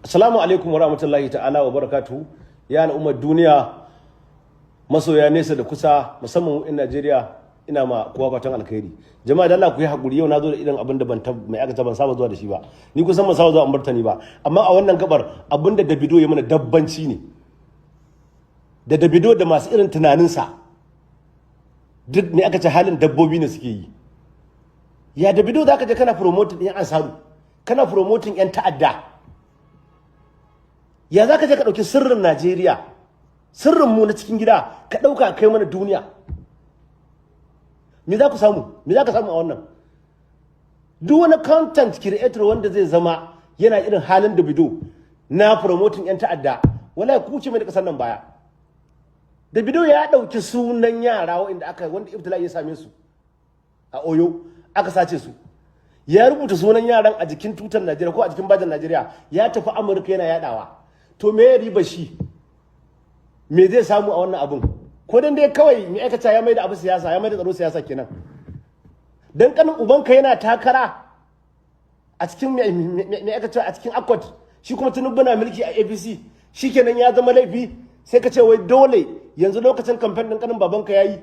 Assalamu alaikum wa rahmatullahi ta'ala wa barakatuhu. Ya al'ummar duniya, masoya nesa da kusa, musamman in Najeriya, ina ma kowa fatan alkhairi. Jama'a, da Allah ku yi hakuri, yau na zo da irin abin da ban mai aka ban saba zuwa da shi ba. Ni kusan ban saba zuwa martani ba, amma a wannan gabar abin da Davido ya mana dabbanci ne. Da Davido da masu irin tunaninsa duk ne aka ce halin dabbobi ne suke yi. Ya Davido za ka je kana promoting yan Ansaru, kana promoting yan ta'adda? Ya za ka je ka ɗauki sirrin Najeriya, sirrin mu na cikin gida, ka ɗauka kai mana duniya? Me za ku samu? Me za ka samu a wannan? Duk wani content creator wanda zai zama yana irin halin Davido na promoting yan ta'adda, wallahi ku ce mai da kasar nan baya. Davido ya ɗauki sunan yara wanda aka wanda ibtila'i ya same su a Oyo, aka sace su. Ya rubuta sunan yaran a jikin tutar Najeriya ko a jikin bajin Najeriya, ya tafi Amurka yana yadawa. To me ya riba shi? Me zai samu a wannan abun? Ko dan dai kawai me aikata ya mai da abu siyasa, ya mai da tsaro siyasa kenan. Dan kanin ubanka yana takara a cikin me aikata a cikin Accord, shi kuma Tinubu na mulki a APC, shikenan ya zama laifi. Sai ka ce wai dole yanzu lokacin kamfen din kanin babanka yayi,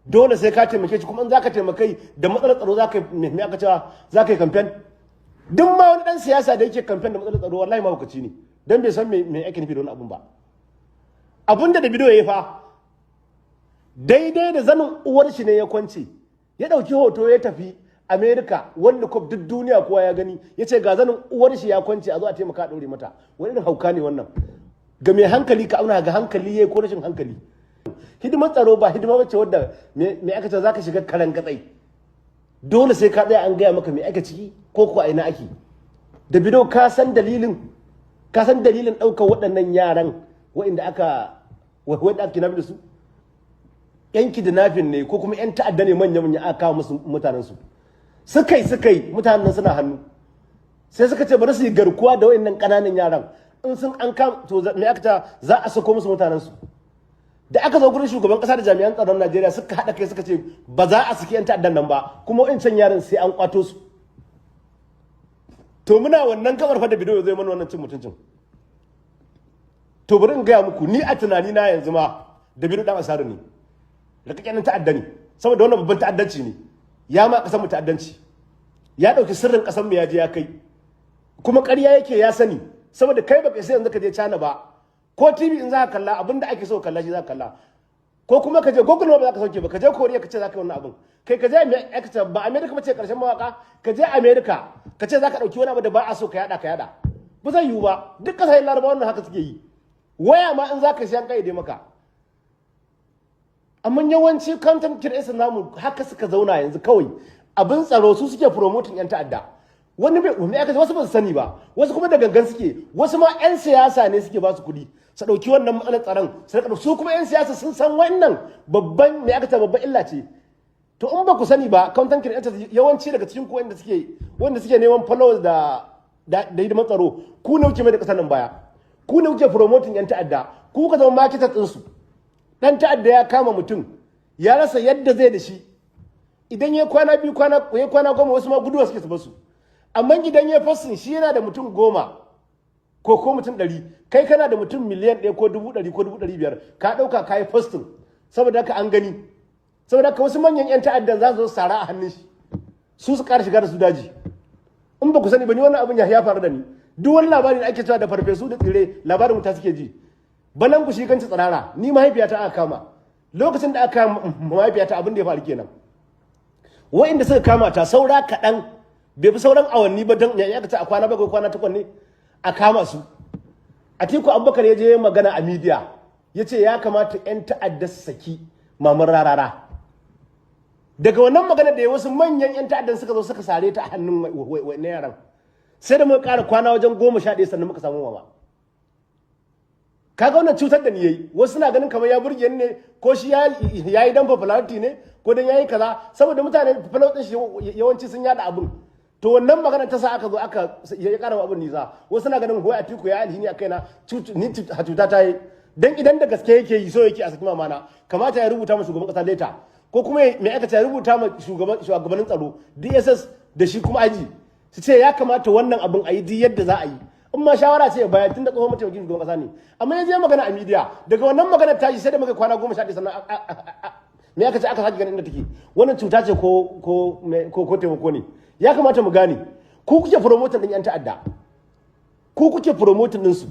dole sai ka taimake shi. Kuma in zaka taimakai da matsalar tsaro, zaka me aka cewa zaka yi kamfen? Duk ma wani dan siyasa da yake kamfen da matsalar tsaro, wallahi mahaukaci ne, dan bai san me ake nufi da wani abun ba. Abun da Davido ya yi fa, daidai da zanin uwar shi ne ya kwance, ya ɗauki hoto ya tafi America, wanda kwaf duk duniya kowa ya gani, ya ce ga zanin uwar shi ya kwance, a zo a taimaka a ɗaure mata. Wani irin hauka ne wannan? Ga mai hankali, ka auna ga hankali yayi ko rashin hankali. Hidimar tsaro ba hidima bace wadda me aka ce zaka shiga karan gatsai. Dole sai ka tsaya an gaya maka me aka ciki ko ko a ina ake. Davido, ka san dalilin ɗaukar waɗannan yaran waɗanda aka kidnapping da su? Yan kidnapping ne ko kuma yan ta'adda ne manya manya aka kawo musu mutanen su. Suka yi mutanen nan suna hannu, sai suka ce bari su yi garkuwa da waɗannan ƙananan yaran. In sun an kam to me aka ta za a sako musu mutanen su. Da aka zo gurin shugaban kasa da jami'an tsaron Najeriya, suka haɗa kai suka ce ba za a saki 'yan ta'addan nan ba, kuma wa'incan yaran sai an kwato su. To muna wannan kamar fa Davido zai mana wannan cin mutuncin. To bari in gaya muku, ni a tunani na yanzu ma Davido dan Ansaru ne, rikakken ta'adda ne, saboda wannan babban ta'addanci ne. Ya ma kasar mu ta'addanci, ya dauki sirrin kasar mu ya je ya kai, kuma ƙarya yake ya sani. Saboda kai baka sai yanzu ka je China ba ko TV in za ka kalla, abinda ake so kalla shi za ka kalla, ko kuma ka je Google ba za ka sauke ba. Ka je Korea ka ce za ka yi wannan abin, kai ka je ba America ba ce karshen mawaka, ka je America ka ce za ka ɗauki wani abu da ba a so ka yada ka yada, ba zai yiwu ba. Duk kasashen Laraba wannan haka suke yi. Waya ma in za ka siyan kaide maka. Amma yawanci content creators namu haka suka zauna yanzu, kawai abin tsaro su suke promoting yan ta'adda. Wani bai me aka wasu ba su sani ba, wasu kuma da gangan suke, wasu ma yan siyasa ne suke ba su kuɗi su ɗauki wannan matsalar tsaron su rika. Su kuma yan siyasa sun san wannan babban me aka ce babban illa ce. To in ba ku sani ba, content creators, yawanci daga cikin ku wanda suke neman followers da hidimar tsaro, ku ne kuke mai da kasar nan baya, ku ne kuke promoting yan ta'adda, ku ka zama marketer ɗinsu. Dan ta'adda ya kama mutum ya rasa yadda zai da shi, idan ya kwana 2, kwana ya kwana 10, wasu ma guduwa suke su basu. Amma idan ya fasin shi yana da mutum 10 ko mutum 100, kai kana da mutum miliyan 1 ko 100,000 ko 500,000, ka ɗauka ka yi posting, saboda haka an gani. Saboda haka wasu manyan 'yan ta'addan za su zo sara a hannun shi, su ƙara shiga da su daji. In ba ku sani ba, ni wannan abin ya faru da ni. Duk wani labari da ake cewa da farfesu da tsire, labarin wuta suke ji. Balan ku shi kanci tsirara. Ni mahaifiyata aka kama. Lokacin da aka kama mahaifiyata, abin da ya faru kenan. Wa'inda suka kama ta, saura kaɗan, bai fi sauran awanni ba, don ya ce a kwana 7, kwana 8 ne a kama su. Atiku Abubakar ya je magana a media, ya ce ya kamata 'yan ta'adda su saki Maman Rarara. Daga wannan magana da ya, wasu manyan 'yan ta'addan suka zo suka sare ta a hannun na yaran. Sai da muka ƙara kwana wajen 11 sannan muka samu mama. Kaga wannan cutar da ni yayi. Wasu suna ganin kamar ya burge ni ne, ko shi ya yi dan popularity ne, ko dan yayi kaza, saboda mutane followers din shi yawanci sun yada abun. To wannan magana ta sa aka zo aka ya ƙara abun nisa. Wasu suna ganin wai Atiku ya alhini a kaina. Ni cuta ta yi. Dan idan da gaske yake yi, so yake a saki mamana, kamata ya rubuta ma shugaban kasa letter, ko kuma mai aikata ya rubuta ma shugabannin tsaro, DSS da shi kuma aji, su ce ya kamata wannan abin a yi duk yadda za a yi. In ma shawara ce bayan, tun da tsohon mataimakin shugaban kasa ne. Amma ya je magana a media, daga wannan magana tashi sai da muka kwana 11 sannan me aka ce aka sake ganin inda take. Wannan cuta ce ko taimako ne? Ya kamata mu gane, ku kuke promoting din yan ta'adda, ku kuke promoting din su.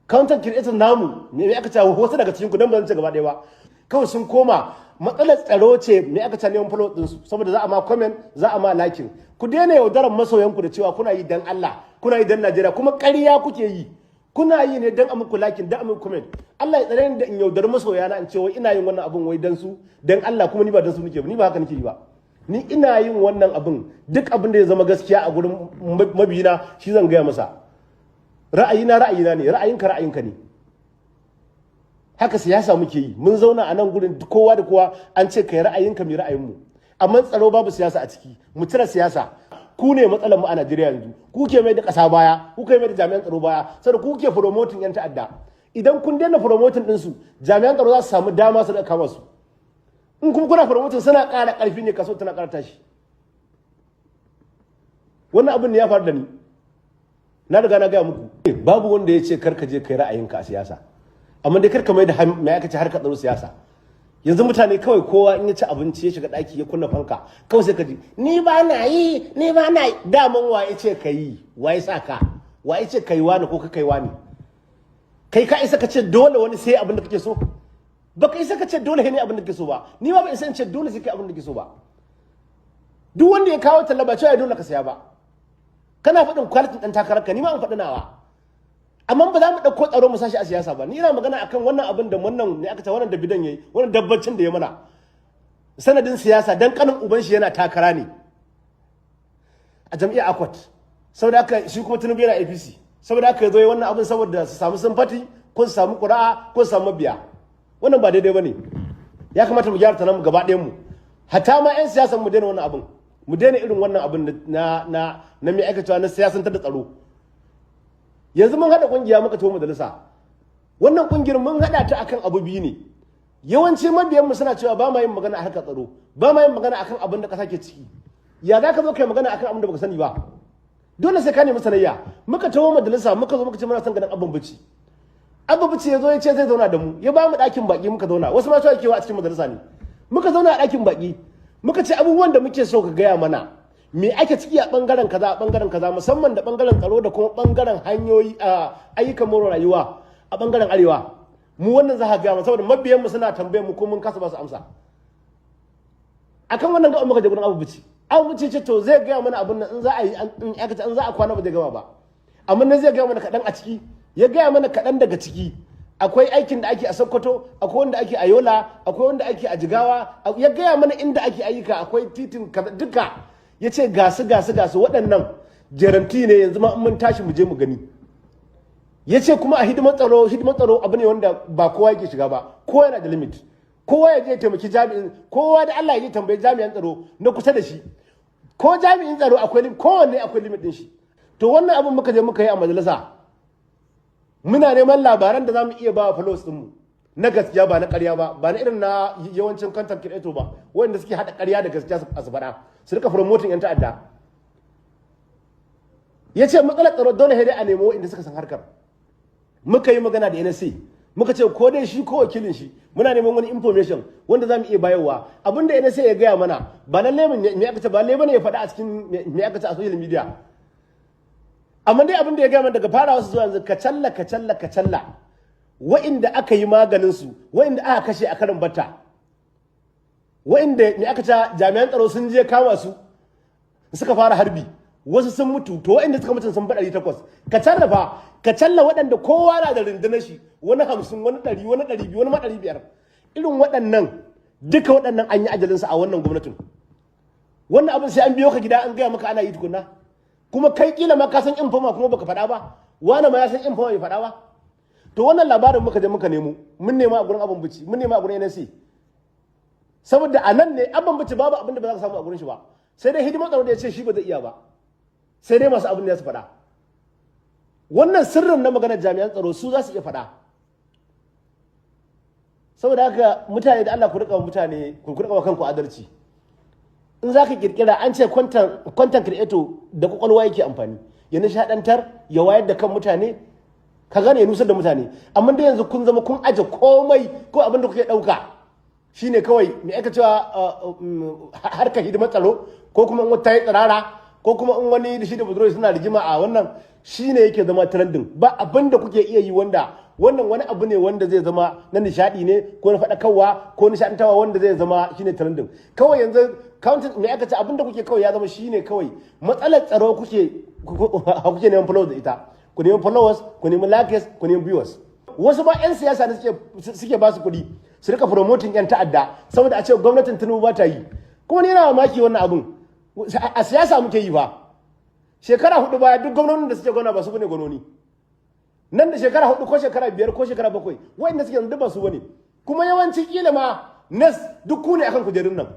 Content creator namu, me aka ce, wasu daga cikin ku, dan ba zan ce gaba ɗaya ba, kawai sun koma matsalar tsaro ce, me aka ce, neman follow din su, saboda za a ma comment, za a ma liking. Ku daina yaudaran masoyan ku da cewa kuna yi dan Allah, kuna yi dan Najeriya, kuma ƙarya kuke yi. Kuna yi ne dan a muku liking, dan a muku comment. Allah ya tsare ni da in yaudari masoya na in ce wai ina yin wannan abun wai dan su, dan Allah, kuma ni ba dan su nake ba. Ni ba haka nake yi ba. Ni ina yin wannan abun, duk abin da ya zama gaskiya a gurin mabiyina shi zan gaya masa. Ra'ayina ra'ayina ne, ra'ayinka ra'ayinka ne. Haka siyasa muke yi. Mun zauna a nan gurin kowa da kowa, an ce kai ra'ayinka, mai ra'ayinmu. Amma tsaro babu siyasa a ciki, mu cire siyasa. Ku ne matsalar mu a Najeriya yanzu. Ku ke mai da ƙasa baya, ku ke mai da jami'an tsaro baya, saboda ku ke promoting yan ta'adda. Idan kun daina promoting din su, jami'an tsaro za su samu dama su da kama su. In kuma kuna promoting, suna ƙara ƙarfi ne, kaso tana ƙara tashi. Wannan abin ne ya faru da ni, na riga na gaya muku. Babu wanda ya ce kar ka je kai ra'ayinka a siyasa, amma dai kar ka mai da mai aka ce harkar tsaro siyasa. Yanzu mutane kawai kowa in ya ci abinci, ya shiga daki, ya kunna fanka, kawai sai ka ji, "Ni ba na yi, ni ba na yi." Daman wa ya ce ka yi? Wa ya sa ka? Wa ya ce kai wani ko ka kai wani? Kai ka isa ka ce dole wani sai abin da kake so? Ba ka isa ka ce dole ne abin da kake so ba. Ni ma ba isa in ce dole sai kai abin da kake so ba. Duk wanda ya kawo talla ba cewa dole ka saya ba. Kana faɗin quality ɗan takararka, ni ma an faɗi nawa, amma ba za mu ɗauko tsaro mu sashi a siyasa ba. Ni ina magana akan wannan abin da wannan ne aka ce wannan da bidan yayi, wannan dabbacin da ya mana sanadin siyasa, dan kanin uban shi yana takara ne a jam'iyyar Accord, saboda haka shi kuma Tinubu yana APC, saboda haka ya zo wannan abin saboda su samu sympathy ko su samu ƙuri'a ko su samu mabiya. Wannan ba daidai bane. Ya kamata mu gyara mu gaba ɗayan mu, hatta ma 'yan siyasan mu daina wannan abin, mu daina irin wannan abin na mai aikatawa na siyasantar da tsaro. Yanzu mun haɗa ƙungiya, muka tafi majalisa. Wannan ƙungiyar mun haɗa ta akan abu biyu ne. Yawanci mabiyan mu suna cewa ba ma yin magana a harkar tsaro, ba ma yin magana akan abin da ƙasa ke ciki. Ya za ka zo kai magana akan abin da baka sani ba? Dole sai ka nemi sanayya. Muka taho majalisa, muka zo muka ce muna son ganin Abban Bichi. Abba Bichi ya zo ya ce zai zauna da mu, ya ba mu ɗakin baki muka zauna. Wasu ma cewa kewa a cikin majalisa ne. Muka zauna a ɗakin baki, muka ce abubuwan da muke so ka gaya mana, me ake ciki a bangaren kaza, a bangaren kaza, musamman da bangaren tsaro da kuma bangaren hanyoyi, a ayyukan more rayuwa a bangaren arewa. Mu wannan za ka gaya mana, saboda mabiyan mu suna tambayar mu ko mun kasa ba su amsa akan wannan. Ga muka je gurin Abu Bici, Abu Bici ce to zai gaya mana abun nan in za a yi, in aka ce in za a kwana ba zai gama ba, amma nan zai gaya mana kaɗan a ciki. Ya gaya mana kaɗan daga ciki. Akwai aikin da ake a Sokoto, akwai wanda ake a Yola, akwai wanda ake a Jigawa. Ya gaya mana inda ake ayyuka, akwai titin duka. Ya ce gasu gasu gasu, waɗannan guarantee ne. Yanzu ma in mun tashi mu je mu gani. Ya ce kuma a hidimar tsaro, hidimar tsaro abu ne wanda ba kowa yake shiga ba, kowa yana da limit. Kowa ya je taimaki jami'in kowa da Allah ya je tambayi jami'an tsaro na kusa da shi, ko jami'in tsaro akwai limit, kowanne akwai limit din shi. To wannan abin muka je muka yi a majalisa. Muna neman labaran da za mu iya ba wa followers ɗinmu na gaskiya, ba na ƙarya ba, ba na irin na yawancin content creator ba, wanda suke haɗa ƙarya da gaskiya su faɗa, su rika promoting yan ta'adda. Ya ce matsalar tsaro dole sai dai a nemo inda suka san harkar. Muka yi magana da NSA, muka ce ko dai shi ko wakilin shi, muna neman wani information wanda za mu iya bayarwa. Abinda NSA ya gaya mana ba lalle me aka ce, ba lalle bane ya faɗa a cikin me aka ce a social media. Amma dai abin da ya gaya mana daga farawa su zuwa yanzu, kacalla kacalla kacalla, wa'inda aka yi maganin su, wa'inda aka kashe a karin batta, wa'inda me aka ce jami'an tsaro sun je kama su suka fara harbi, wasu sun mutu. To wa'inda suka mutu sun fi 800. Ka sarrafa ka challa, waɗanda kowa na da rundunar shi, wani 50, wani 100, wani 200, wani ma 500. Irin waɗannan duka, waɗannan an yi ajalinsu a wannan gwamnatin. Wannan abin sai an biyo ka gida an gaya maka ana yi tukunna. Kuma kai kila ma ka san informer kuma baka faɗa ba, wani ma ya san informer bai faɗa ba. To wannan labarin muka je muka nemo. Mun nema a gurin Abban Bici, mun nema a gurin NSA, saboda a nan ne Abban Bici babu abin da ba za ka samu a gurin shi ba. Sai dai hidimar tsaro da ya ce shi ba zai iya ba, sai dai masu abin da ya su faɗa. Wannan sirrin na maganar jami'an tsaro su za su iya faɗa. Saboda haka mutane, da Allah ku riƙa mutane, ku riƙa wa kanku adalci. In za ka kirkira, an ce content creator da kwakwalwa yake amfani. Ya nishadantar, ya wayar da kan mutane, ka gane, ya nusar da mutane. Amma da yanzu kun zama kun aje komai, ko abin da kuke ɗauka shine kawai, me aka cewa, harkar hidimar tsaro, ko kuma in wata yi tsirara, ko kuma in wani da shi da budurwa suna rigima a wannan, shine yake zama trending. Ba abin da kuke iya yi wanda wannan wani abu ne wanda zai zama na nishadi ne, ko na faɗakarwa, ko nishadantarwa, wanda zai zama shine trending. Kawai yanzu content, me aka ce, abin da kuke kawai ya zama shine kawai matsalar tsaro kuke neman followers da ita. Ku nemi followers, ku nemi likes, ku nemi viewers. Wasu ma 'yan siyasa ne suke ba su kuɗi su rika promoting 'yan ta'adda, saboda a ce gwamnatin Tinubu ba ta yi. Kuma ni yana mamaki, wannan abun a siyasa muke yi ba. Shekara 4 baya, duk gwamnonin da suke gwamna ba su bane gwamnoni. Nan da shekara 4, ko shekara 5, ko shekara 7, wa'inda suke yanzu ba su bane. Kuma yawanci kila ma nes duk ku ne akan kujerun nan.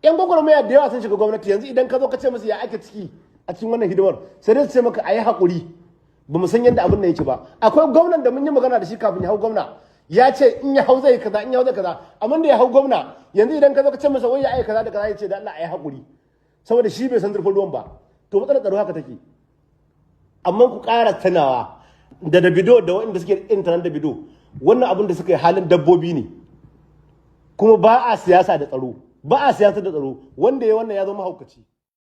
Yan gwagwarmaya da yawa sun shiga gwamnati. Yanzu idan ka zo ka ce musu ya ake ciki a cikin wannan hidimar, sai dai su ce maka a yi haƙuri, ba mu san yadda abin nan yake ba. Akwai gwamnan da mun yi magana da shi kafin ya hau gwamna, ya ce in ya hau zai kaza, in ya hau zai kaza. Amma da ya hau gwamna, yanzu idan ka zo ka ce masa wai ya ai kaza da kaza, ya ce da Allah a yi haƙuri, saboda shi bai san zurfin ruwan ba. To, matsalar tsaro haka take. Amma ku ƙara tunawa da Davido da waɗanda suke intanet Davido, wannan abin da suka yi halin dabbobi ne. Kuma ba a siyasa da tsaro, ba a siyasa da tsaro. Wanda ya wannan ya zama mahaukaci.